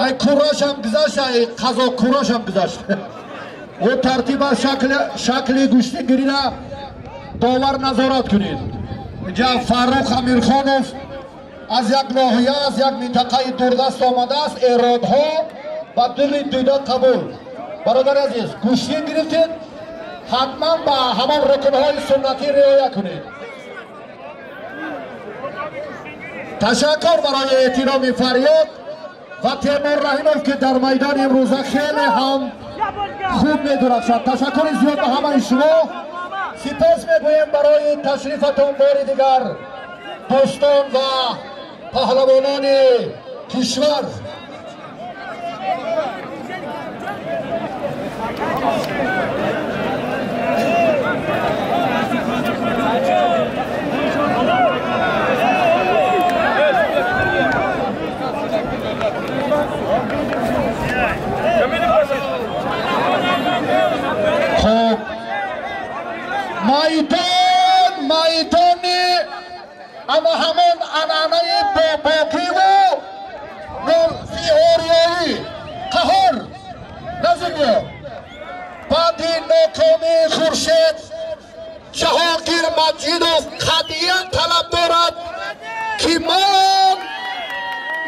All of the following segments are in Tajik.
Ай курашам гузашт, ай қазоқ курашам гузашт. О тартиба шакли гӯштингирира довар назорат кунед. Инҷа Фаррух Амирхонов аз як ноҳия, аз як минтақаи дурдаст омадааст. Эродҳо ба дили дида қабул. Бародари азиз, гӯштин гирифтед, ҳатман ба ҳамон рукнҳои суннатӣ риоя кунед. Ташаккур барои эҳтироми Фарёд ва Темур Раҳимов, ки дар майдони имрӯза хеле ҳам хуб медурахшад. Ташаккури зиёд ба ҳамаи шумо. Сипос мегӯем барои ташрифатон бори дигар, дӯстон ва паҳлавонони кишвар. Хуб, майдон майдони ама ҳамон анъанаи бобокиву ориёӣ. Қаҳор наздик биё. Баъди нокомии Хуршед, Ҷаҳонгир Маҷидов қатъиян талаб дорад, ки ман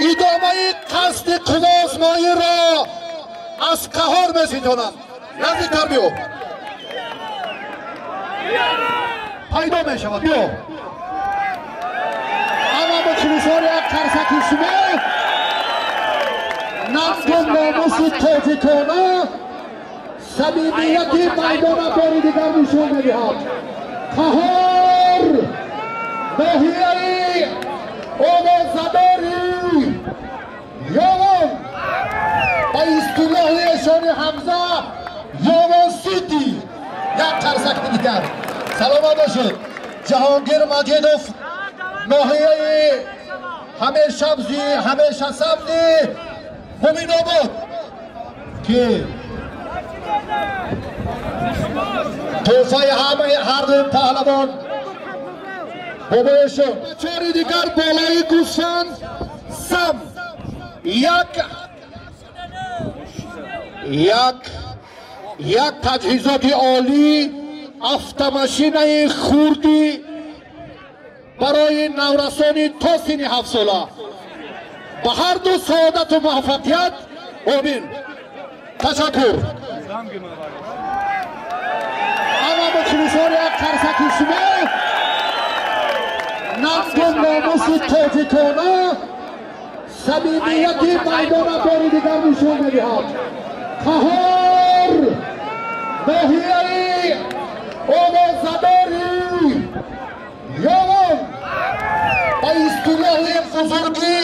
идомаи қасди қувваозмоиро аз Қаҳор меситонам. Наздиктар биё, пайдо мешавад. Биё, ама мухлисон, як қарсаки шумо нангу номуси тоҷикона, самимияти майдона бори дигар нишон медиҳад. Қаҳор, ноҳияи овозадори Ёвон, ба истилоҳи эшони Ҳамза Ёвон Сити. Як қарсаки дигар. Саломат бошед. Ҷаҳонгир Маҷидов, ноҳияи ҳамеша сабзи Муминобод, ки тӯҳфаи ҳамаи ҳарду паҳлавон бобоешон. Чори дигар болои гӯсфанд сам як як як таҷҳизоти олӣ, автомашинаи хурдӣ барои наврасони то синни 7 сола. Ба ҳарду саодату муваффақият, омин. Ташаккур. Ама мухлисон, як қарсаки шумо нангу номуси тоҷикона, самимияти майдона бори дигар нишон медиҳад. Қаҳор, ноҳияи овозадори Ёвон, ба истилоҳи бузурги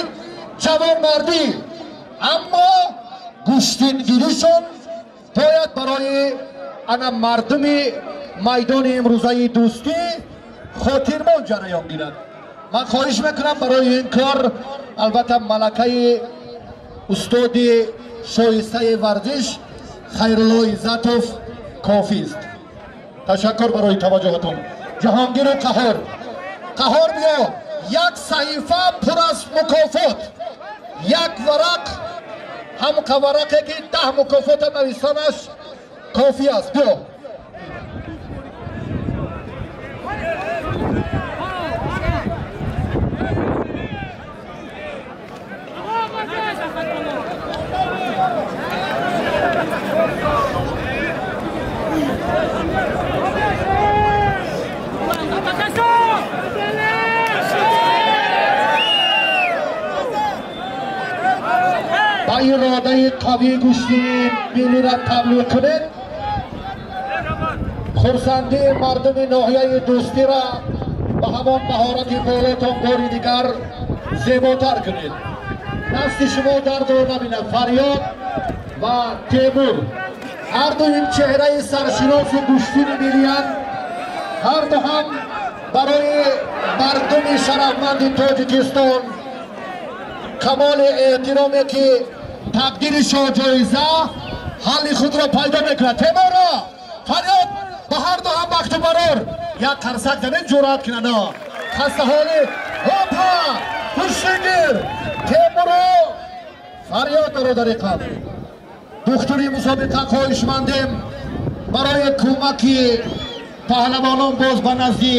ҷавонмардӣ, аммо гӯштингиришон бояд барои ана мардуми майдони имрӯзаи Дӯстӣ хотирмон ҷараён гирад. Ман хоҳиш мекунам, барои ин кор албатта малакаи устоди шоистаи варзиш Хайрулло Иззатов кофист. Ташаккур барои таваҷҷӯҳатон. Ҷаҳонгиру Қаҳор, Қаҳор биё. Як саҳифа пур аз мукофот, як варақ, ҳамқа варақе ки 10 мукофота навистанаш кофӣ аст. Биё. Ба иродаи қавии гӯштини миллиро таблиғ кунед, хурсандии мардуми ноҳияи Дӯстиро ба ҳамон маҳорати болотон бори дигар зеботар кунед. Дасти шумо дардро набинад. Фарёд ва Темур ҳарду ин чеҳраи саршиноси гӯштини миллиянд. Ҳарду ҳам барои мардуми шарафманди Тоҷикистон камоли эҳтироме, ки тақдири шоҳҷоиза ҳалли худро пайдо мекунад. Темурро, Фарёд, ба ҳарду ҳам бахту барор. Як қарсак занед, ҷуръат кунанд хастаҳоли. Ҳопа, гӯштингир Темуру Фарёд бародари қадр. Духтури мусобиқа хоҳишмандем барои кӯмаки паҳлавонон боз ба назди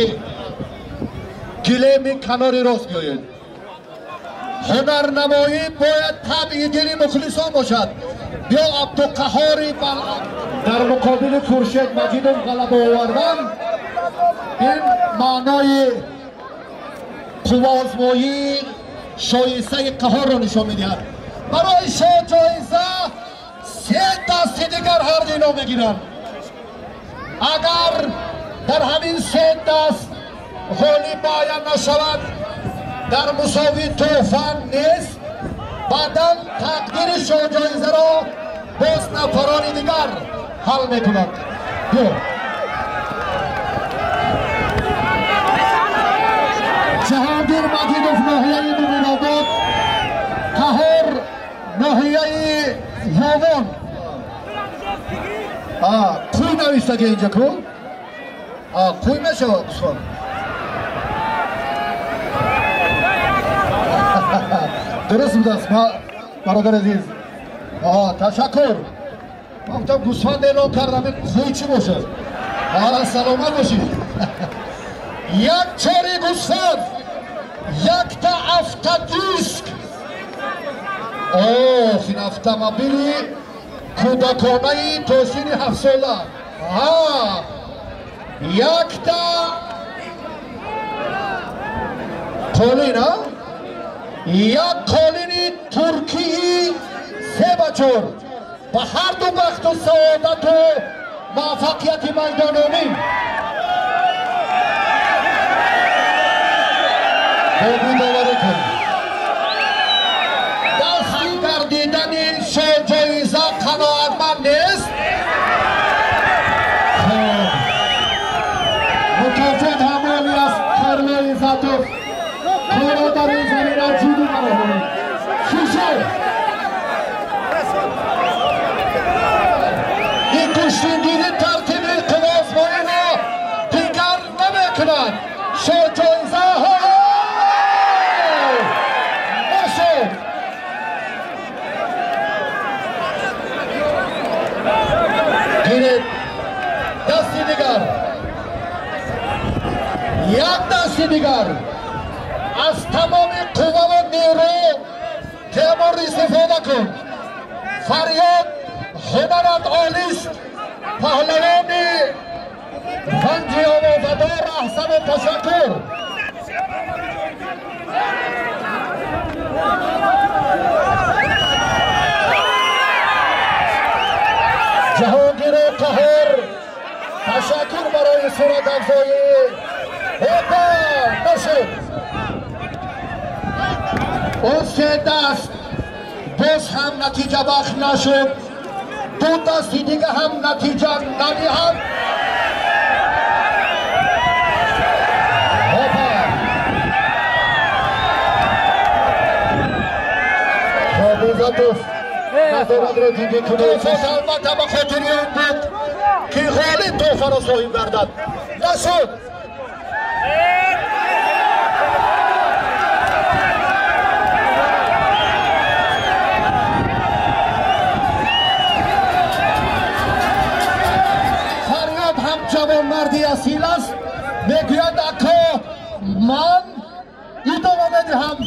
гилеми канори рост биёед. Ҳунарнамоӣ бояд табъи дили мухлисон бошад. Биё Абдуқаҳори Балъам дар муқобили Хуршед Маҷидов ғалаба овардан ин маънои қувваозмоии шоистаи Қаҳорро нишон медиҳад. Барои шоҳҷоиза се дасти дигар ҳар дино мегиранд. Агар дар ҳамин се даст ғолиб муайян нашавад, дар мусовӣ тӯҳфа нест. Баъдан тақдири шоҳҷоизаро боз нафарони дигар ҳал мекунанд. Биё Ҷаҳонгир Маҷидов ноҳияи Муминобод, Қаҳор ноҳияи Вовон. Қуй навиштаги инҷа ку? Қуй мешавад гусфанд? Дуруст будааст, бародар азиз. Ташаккур. Ман гуфтам гусфанд эълон кардам, қуй чӣ бошад? Саломат бошед. Як чори гусфанд, якта автодиск. Ох, ин автомобили кӯдаконаи то синни ҳафтсола. Якта қолин, як қолини туркии 3 ба 4. Ба ҳарду бахту саодату муваффақияти майдононӣ. Бобӣ боварӣ кун. Дасти гардидани шоҳҷоиза қаноатманд нест. Мукофот ҳамони аст Карло Иззатов. Корро дар ин замина ҷиддӣ бароҳонед. Чӣ шуд? Ин гӯштингирӣ тартиби қувваозмоиро дигар намекунад. Шоҳҷоиза нашуд. Гиред дасти дигар. Як дасти дигар. Аз тамоми қувваву нерӯ Темур истифода кун. Фарёд ҳунарат олист. Паҳлавони Ванҷи овозадор, аҳсану ташаккур. Ҷаҳонгиру Қаҳор, ташаккур барои суратафзоӣ. Опа, нашуд. Ӯ се даст боз ҳам натиҷабахш нашуд. Ду дасти дига ҳам натиҷа надиҳад. Опа. Иззатов назоратро ҷиддӣ кунед. Албатта ба хотири он буд ки ғолиб тӯҳфаро соҳиб гардад. Нашуд. Фарёд ҳам ҷавонмарди асил аст. Мегӯяд ако ман идома медиҳам.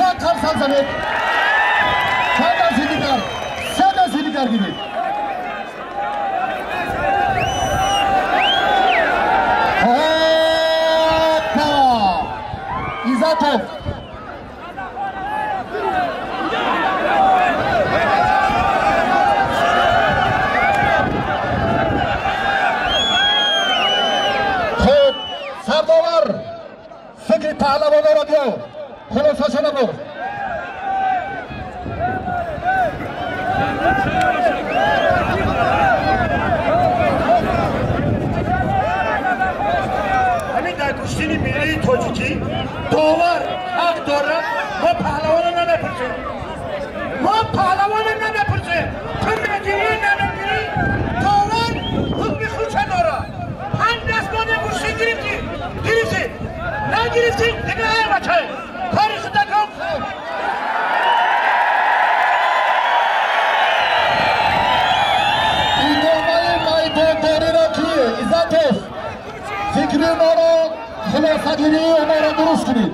Як қарсак занед. Чанд дасти дигар? Се дасти дигар гиред. Опа! Иззатов. Хуб, сардовар, фикри паҳлавонро биё. Хулосашона бур. Ҳамин дар гӯштини миллии тоҷикӣ довар ҳақ дорад. Мо паҳлавонро намепурсем. Мо паҳлавонро намепурсем. Ту мегирӣ, намегирӣ, довар ҳукми худша дорад. Панҷ даст додем, гӯштин гирифтӣ, гирифтӣ, нагирифтӣ, дига ай бачае, кори худа кун. Фикри онҳоро, хулосагирии онҳоро дуруст кунед.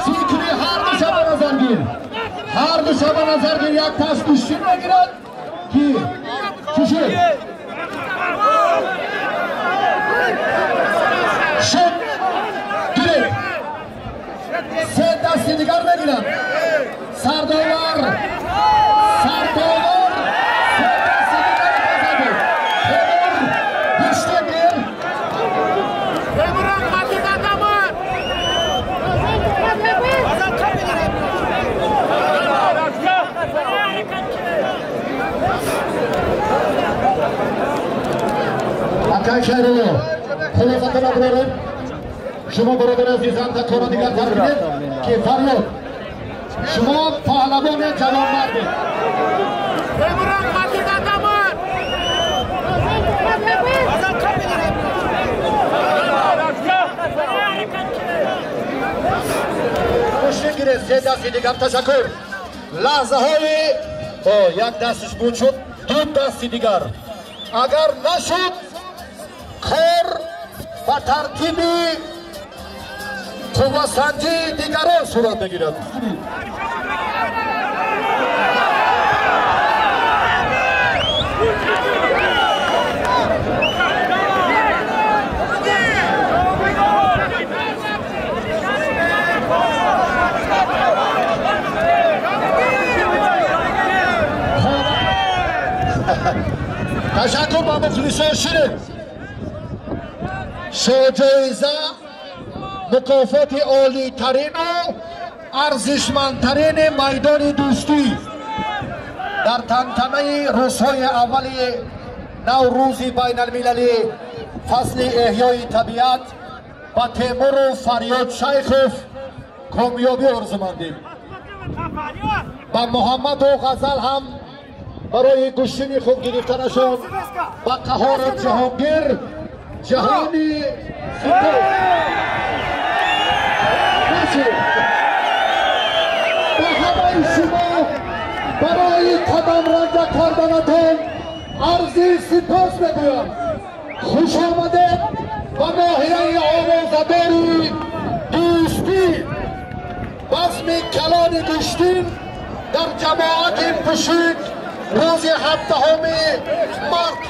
Фикри ҳар душа ба назар гир, ҳар душа ба назар гир. Як таш гӯштин мегирад, ки чӣ шуд? Шуд, гиред. Се дасти дигар мегирад сардовар. Сардовар се дасти дигар базадед. Темур, гӯштин гир. Акай Шайрулло, хулосатона бурорем. Шумо, бародари азизам, такора дигар фармудед, ки фарёд, шумо паҳлавони ҷавонмардед. Гӯштин гиред, се дасти дигар. Ташаккур. Лаҳзаҳои як дастиш буд, шуд, ду дасти дигар агар нашуд, кор ба тартиби қуввасанҷии дигарон сурат мегирад. Ташаккур ба мухлисон. Ширин шоҳҷоиза, мукофоти олитарину арзишмандтарини майдони дӯстӣ дар тантанаи рӯзҳои аввали Наврӯзи байналмилалӣ, фасли эҳёи табиат, ба Темуру Фарёд Шайхов комёбӣ орзумандем. Ба Муҳаммаду Ғазал ҳам барои гӯштини хуб гирифтанашон, ба Қаҳору Ҷаҳонгир ҷаҳони сипос. Ба ҳамаи шумо барои қадамранҷа карданатон арзи сипос мегӯям. Хуш омадед ба ноҳияи овозадори дӯстӣ. Базми калони гӯштин дар ҷамоати Пушик рӯзи 17 март.